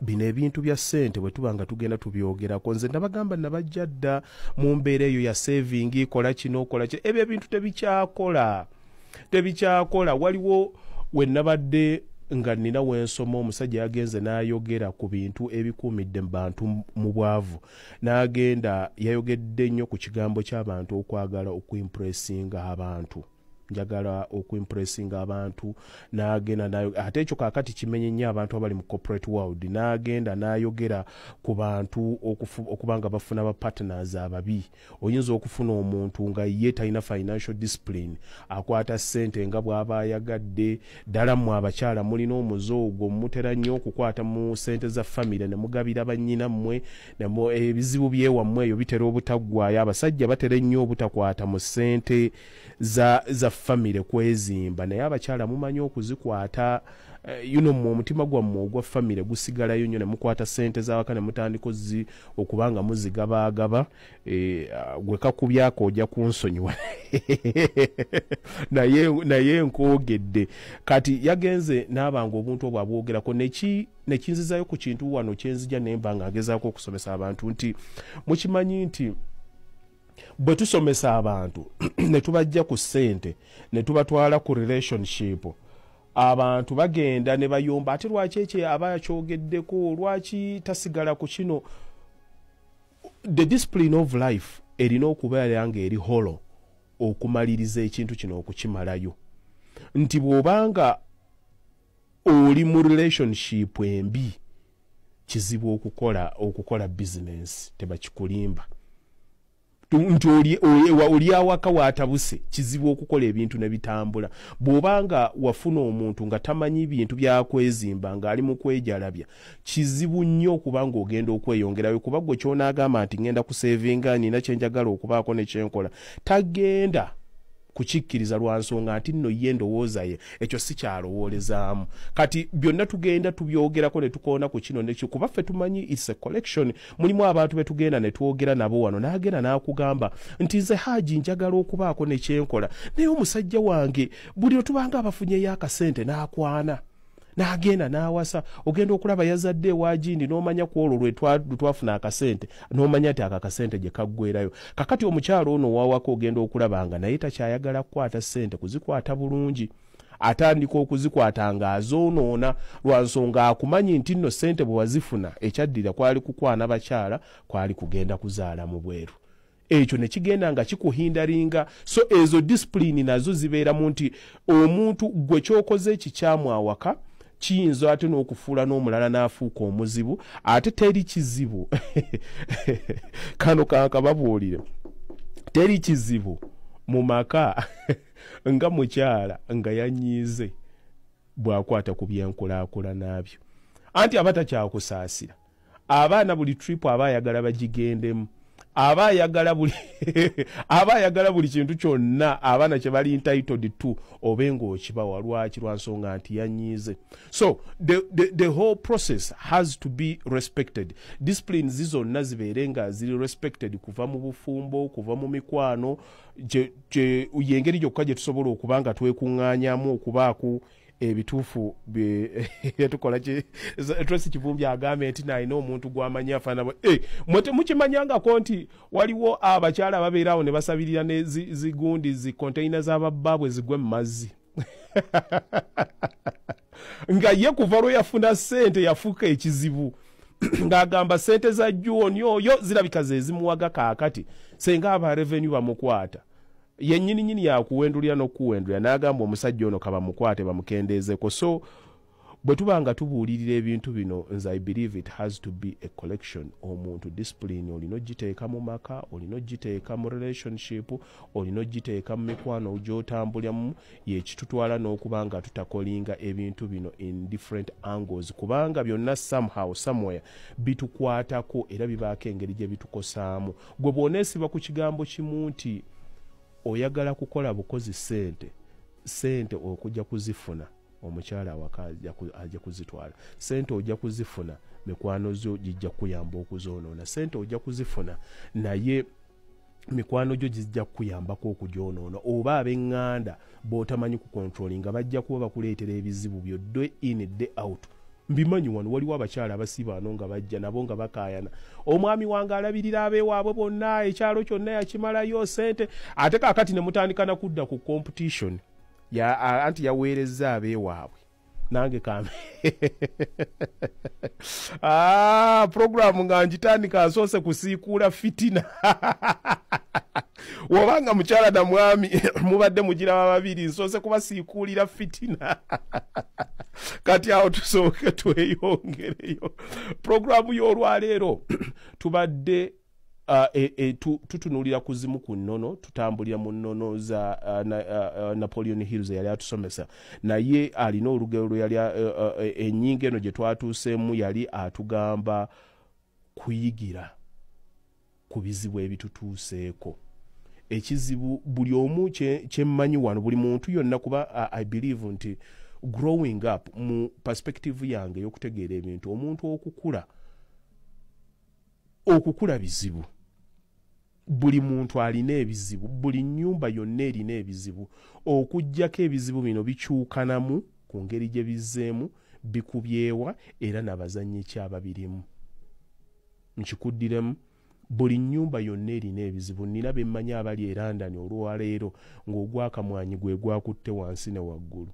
Bino ebintu bya ssente bwe tuba nga tugenda tubyogerako, nze nabagamba nabajja dda mu mbeera eyo ya saving, kola kino, kola kino. Ebyo ebintu tebikyakola, tebikyakola. Waliwo we nabadde nga nina wensoma, omusajja yagenze n'ayogera ku bintu ebikuumidde mu bantu mu bwavu, n'agenda yayogedde nnyo ku kigambo ky'abantu okwagala okuimpressinga abantu, njagala okuimpressinga abantu. N'agenda, ate ekyo kaakati kimenye nnyo abantu abali mu corporate world, n'agenda n'ayogera ku bantu okuba nga bafuna ba partners ababi. Oyinza okufuna omuntu nga ye talina financial discipline, akwata ssente nga bw'aba ayagadde. Ddala mmwe abakyala mulina omuze ogwo, mutera nnyo okukwata mu ssente za famire ne mugabira bannyina mmwe. Ebizibu byewammwe eyo bitera obutaggwayo. Abasajja batera ennyo obutakwata mu ssente za famire kwezimba, naye abakyala mumanyi okuzikwata. Mmwe omutima gwammwe ogwa famire gusigalayo nnyo, ne mukwata ssente z'awaka ne mutandika okuba nga muzigabaagaba. Gwe kakubyako ojja kunsonyiwa, naye nkwogedde. Kati yagenze n'abanga obuntu obwo abwogerako, nekinzizayo ku kintu wano kyenzija nemba nga agezaako okusomesa abantu nti mukimanyi nti bwe tusomesa abantu ne tubajja ku ssente ne tubatwala ku relationship, abantu bagenda ne bayomba, ate lwaki ekyo aba yakyogeddeko, lwaki tasigala ku kino? The discipline of life erina okubeera nga eri whole okumaliriza ekintu kino okukimalayo, nti bw'obanga oli mu relationship embi, kizibu okukola bizinensi. Tebakikulimba nti oli awaka watabuse, kizibu okukola ebintu ne bitambula. Bw'obanga wafuna omuntu nga tamanyi bintu byakwezimba, ng'ali mu kwejalabya, kizibu nnyo okuba ng'ogenda okweyongerayo, kuba gwe kyonaagamba nti ngenda kusevinga, nina kyenjagala okubaako ne kyenkola, tagenda kukikkiriza lwa nsonga nti nno ye endowooza ye ekyo si kyalowoolezaamu. Kati byonna tugenda tubyogerako ne tukoona ku kino nekyo, kuba ffe tumanyi it's a collection. Mulimu abantu be tugenda ne twogera nabo wano, n'agenda n'akugamba nti nze Haji njagala okubaako ne kyenkola, naye omusajja wange buli lwe tubanga abafunyeyo akasente n'akwana n'agenda n'awasa, ogenda okulaba yazadde ewagindi, n'omanya ku olwo lwe twafuna akasente, n'omanya nti ako akasente gye kaggwerayo. Kakati omukyalo ono owawaka ogenda okulaba nga naye takyayagala kukwata ssente kuzikwata bulungi, atandika okuzikwata ng'azoonoona, lwa nsonga akumanyi nti nno ssente bwe wazifuna ekyaddira kwali kukwana bakyala, kwali kugenda kuzaala mu bweru. Ekyo ne kigenda nga kikuhindaringa. So ezo discipline nazo zibeeramu nti omuntu gwe kyokoze ekikyamu awaka kiyinza ate n'okufuula n'omulala n'afuuka omuzibu. Ate teri kizibu, kano kankababuulire, teri kizibu mu maka nga mukyala nga yanyiize bw'akwata ku byenkulaakulana byo, anti aba takyakusaasira. Abaana buli trip aba ayagala bagigendemu, aba ayagala buli kintu kyonna abaana kye bali entitled to obe ng'okibawa. Lwaki? Lwa nsonga nti yanyiize. So the whole process has to be respected. Disciplines zonna zibeere nga ziri respected, kuva mu bufumbo, kuva mu mikwano. Yengeri gyokka gye tusobola okuba nga twekuŋŋaanyamu okubaako ebituufu byetukola. Tracy Kivumbi agambye nti nalina omuntu gwamanyi afaana. Mwe temukimanyangako nti waliwo abakyala ababeera awo ne basabirira ne zigundi zi container z'ababbaabwe zigwe mu mazzi, nga ye kuva lwe yafuna ssente yafuuka ekizibu, ng'agamba ssente za Juoni oyo zirabika ze zimuwaga. Kaakati senga aba revenue bamukwata, yennyini nyini yakuwendulira n'okuwendulira, n'agamba omusajja ono kabamukwate bamukendeezeko. So bwe tuba nga tubuulirira ebintu bino, nze I believe it has to be a collection. Omuntu discipline olina ogiteeka mu maka, olina ogiteeka mu relationship, olina ogiteeka mu mikwano gy'otambuliramu, yekitutwala n'okuba nga tutakolinga ebintu bino in different angles, kubanga byonna somehow, somewhere bitukwatako era bibaako engeri gye bitukosaamu. Gwe bw'oneesiba ku kigambo kimu nti oyagala kukola bukozi ssente, ssente okujja kuzifuna, omukyala awaka ajja kuzitwala. Ssente ojja kuzifuna, mikwano zo gijja kuyamba okuzoonoona. Ssente ojja kuzifuna, naye mikwano gyo gijja kukuyambako okugyonoona, oba ab'eŋŋanda b'otamanyi kukontrolinga bajja kuba bakuleetera ebizibu byo day in, day out. Mbimanyi wano waliwo abakyala abasiiba wano nga bajja nabo nga bakaayana, omwami wange alabirira abeewaabwe bonna, ekyalo kyonna yakimalayo sente. Ate kaakati ne mutandika nakudda ku competition ya anti yaweerezza abeewaabwe. Nange kambe programu nga ngitandika nsoose kusiikuula fitina. Wobanga mukyala na mwami mubadde mugiraba babiri, nsoose kubasiikuulira fitina. Kati awo tusooke tweyongereyo programu y'olwaleero. Tubadde tutunuulira ku zimu ku nnono, tutambulira mu nnono za Napoleon Hill yali atusomesa, naye alina olugero lwe yali ennyingo eno gye twatuuseemu yali atugamba kuyigira ku bizibu ebitutuuseeko. Ekizibu buli omu kyemmanyi wano, buli muntu yonna, kuba I believe nti growing up mu perspective yange ey'okutegeera ebintu, omuntu okukula bizibu. Buli muntu alina ebizibu, buli nnyumba yonna erina ebizibu. Okuggyako ebizibu bino bikyukanamu ku ngeri gye bizzeemu, bikubyewa era nabazannyi ki ababirimu. Nkikuddiremu, buli nnyumba yonna erina ebizibu. Nina bemmanyi abali e London olwaleero ng'ogwakamwanyi gwe gwakutte wansi ne waggulu.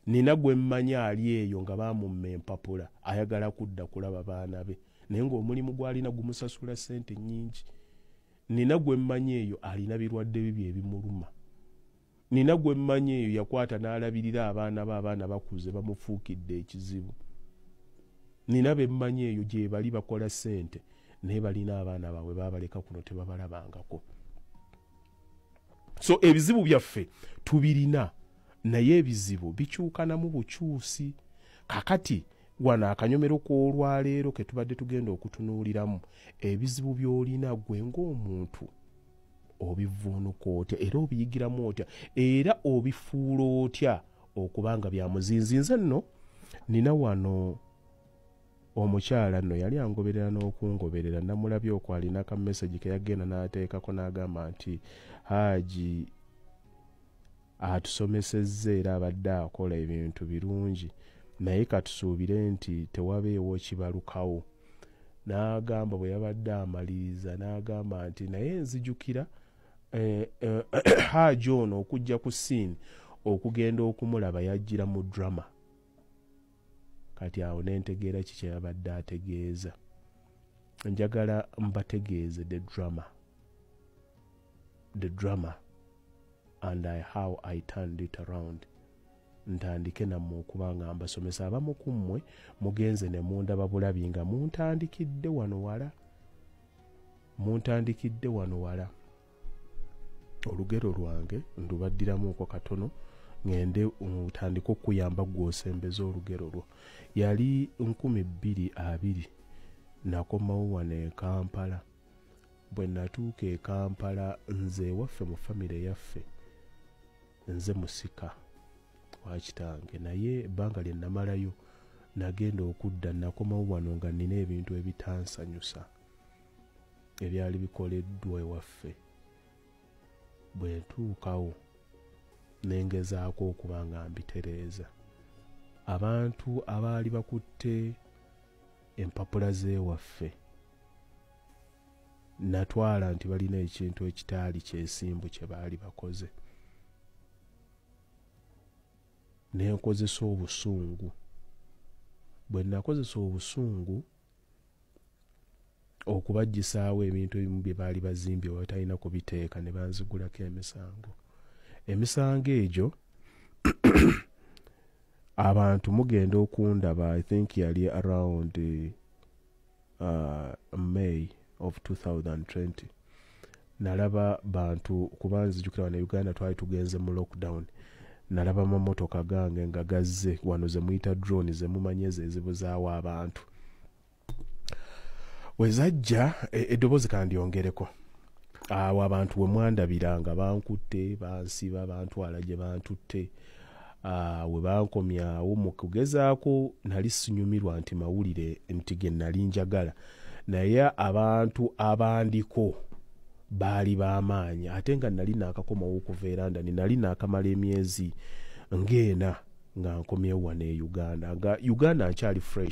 Nina gwe mmanyi ali eyo nga baamumma empapula, ayagala kudda kulaba baana be, naye ng'omulimu gw'alina gumusasula ssente nnyingi. Nina gwe mmanyi eyo alina birwadde bibi ebimuluma. Nina gwe mmanyi eyo yakwata n'alabirira abaana be, abaana bakuze bamufuukidde ekizibu. Nina be mmanyi eyo gye bali bakola ssente, naye balina abaana baabwe baabaleka kuno tebabalabangako. So ebizibu byaffe tubirina, naye ebizibu bikyukanamu bukyusi. Kakati wano akanyomero k'olwaleero ke tubadde tugenda okutunuuliramu, ebizibu by'olina gwe ng'omuntu obivuunuka otya, era obiyigiramu otya, era obifuula otya okuba nga bya muzinzi. Nze nno nina wano omukyala nno yali angoberera n'okungoberera, namulabye okwo alina ka message ke yagenda n'ateekako n'agamba nti Haji atusomesezza era abadde akola ebintu birungi, naye katusuubire nti tewabeewo kibalukawo. N'agamba bwe yabadde amaliriza n'agamba nti naye nzijukira Haji ono okujja ku scene okugenda okumulaba yajjira mu drama. Kati awo nentegeera ki kyeyabadde ategeeza. Njagala mbategeeze the drama, the drama and how I turned it around. Ntandike nammwe okuba nga mbasomesa. Abamu ku mmwe mugenze ne mundaba bulabi nga muntandikidde wano wala, muntandikidde wano wala. Olugero lwange ndubaddiramuko katono ngende ntandike okuyamba gw'osembeza olugero lwo. Yali 2020 nakomawo wano e Kampala. Bwe natuuka e Kampala, nze ewaffe mu famire yaffe nze musika wa kitange, naye ebbanga lye namalayo nagenda okudda nakomawo wano nga nnina ebintu ebitansanyusa ebyali bikoleddwa ewaffe. Bwe ntuukawo nengezaako okuba nga mbitereeza. Abantu abaali bakutte empapula z'ewaffe natwala nti balina ekintu ekitaali kyesimbu kye baali bakoze, nenkozesa obusungu. Bwe nakozesa obusungu okubaggisaawo ebintu ebimu bye baali bazimbye batalina kubiteeka, ne banzigulako emisango. Emisango egyo abantu mugenda okundaba, I think yali around May of 2020, nalaba bantu, kuba nzijukira wano e Uganda twali tugenze mu lockdown, nalaba amamotoka gange nga gazze wano ze muyita drone, ze mumanyi ezo ezibuzaawo abantu. Wezajja eddoboozi kandyongereko awo abantu we mwandabira nga bankutte, bansiba, bantwala gye bantutte. We bankomyawo mu kugezaako nali sinyumirwa nti mawulire nti ge nali njagala, naye abantu abandiko baali b'amaanyi, ate nga nali naakakomawo okuva e London, nali naakamala emyezi ng'ena Nga nkomyewo wano e Uganda, nga Uganda nkyali fresh.